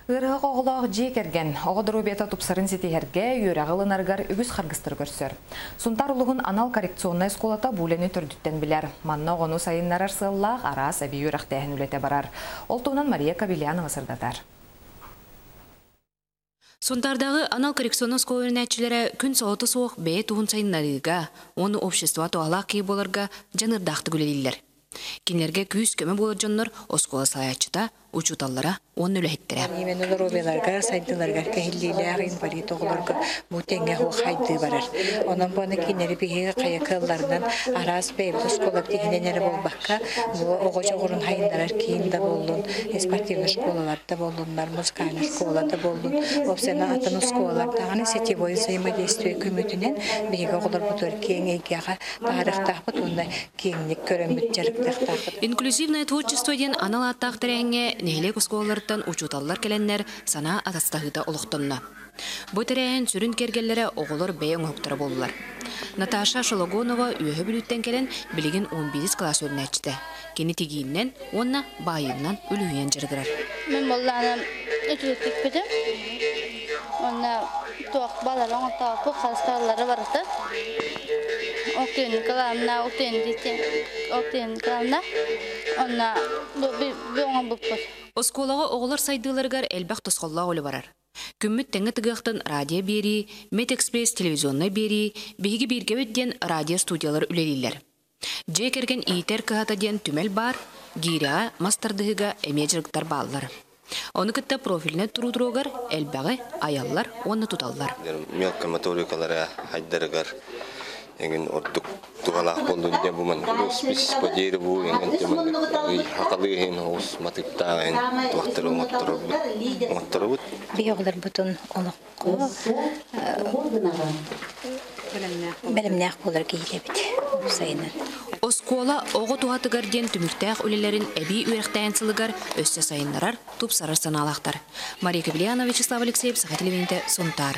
Ыарыһах оҕолоох дьиэ кэргэн оҕо доруобуйата тупсарын ситиһэргэ, үөрэҕи ылынарыгар үгүс харгыстары көрсөр. Сунтаар улууһун анал коррекционнай оскуолата бу үлэни төрдүттэн билэр. Манна оҕону сайыннарар сыаллаах араас эбии үөрэхтээһин үлэтэ барар. Ол туһунан Мария Кобельянова сырдатар. Сунтаардааҕы анал коррекционнай оскуола үөрэнээччилэрэ күн солото суох бэйэ туһун сайыннарыыга уонна общество туһалаах киһи буоларга дьаныардаахтык үлэлииллэр. Кинилэргэ күүс-көмө буолар дьоннор оскуола салайааччыта, учууталлара уонна үлэһиттэрэ. Именно доруобуйаларыгар, сайдыыларыгар кэһиллиилээх инвалид оҕолорго бу тэҥҥэ хайдыы барар. Онон буона кинилэри биһиги хайа кыалларынан араас бэйэбит оскуолабыт иһинэн эрэ буолбакка, бу оҕо дьоҕурун хайыннарар киин да буоллун, спортивнай школалар да буоллуннар, музыкальнай школа да буоллун, уопсайынан атын оскуолалар даҕаны сетевой взаимодействие көмөтүнэн биһиги оҕолорбутугар киэҥ эйгэҕэ таарыахтаахпыт уонна киэҥник көрөммүт дьарыктыахтаахпыт. Инклюзивное творчество диэн анал ааттаах тэрээһиҥҥэ нэһилиэк оскуолаларыттан учууталлар кэлэннэр санаа атастаһыыта олохтонно. Бу тэрээһин сүрүн киэргэллэрэ оҕолор бэйэ оҥоһуктара буоллулар. Наташа Шологонова Үөһэ Бүлүүттэн кэлэн билигин 11 кылаас үөрэнээччитэ. Кини тигииннэн уонна баайыынан үлүһүйэн дьарыгырар. Мин буоллаҕына үтүөтүкпүтүм. Уонна туох балары оҥортооппут харыстабыллары барыта. Октен Николаевна, Октен Октен Николаевна онно бу оҥорбуппут. Оскуолаҕа оҕолор сайдыыларыгар элбэх тосхоллоох үлэ барар. Күммүт тэҥҥэ тыгыахтан радио биэрии, Медэкспресс телевизионнай биэрии, биһиги бииргэбит диэн радио студиялар үлэлииллэр. Дьиэ кэргэн иитэр кыһата диэн түмэл баар, гиирэҕэ, мас тардыһыыга эмиэ дьарыктар бааллар. Ону кытта профильнай туруу-туругар элбэҕи айаллар уонна туталлар. Мелкая моторикалара хайдарыгар эҥин ордук туһалаах буоллун диэн бу маннык роспись по дереву эҥин маннык хахалыы иһин оҕус матыыптаах иһин туохтары оҥотторобут оҥотторобут. Биһи оҕолорбутун олоххо бэлэмнээх буолар киһилэбит уопсайынан. Оскуола оҕо туһатыгар диэн түмүктээх үлэлэрин эбии үөрэхтээн сылыгар өссө сайыннарар, тупсарар санаалаахтар. Мария Кобельянова, Вячеслав Алексеев, Саха телевидениетэ, Сунтаар.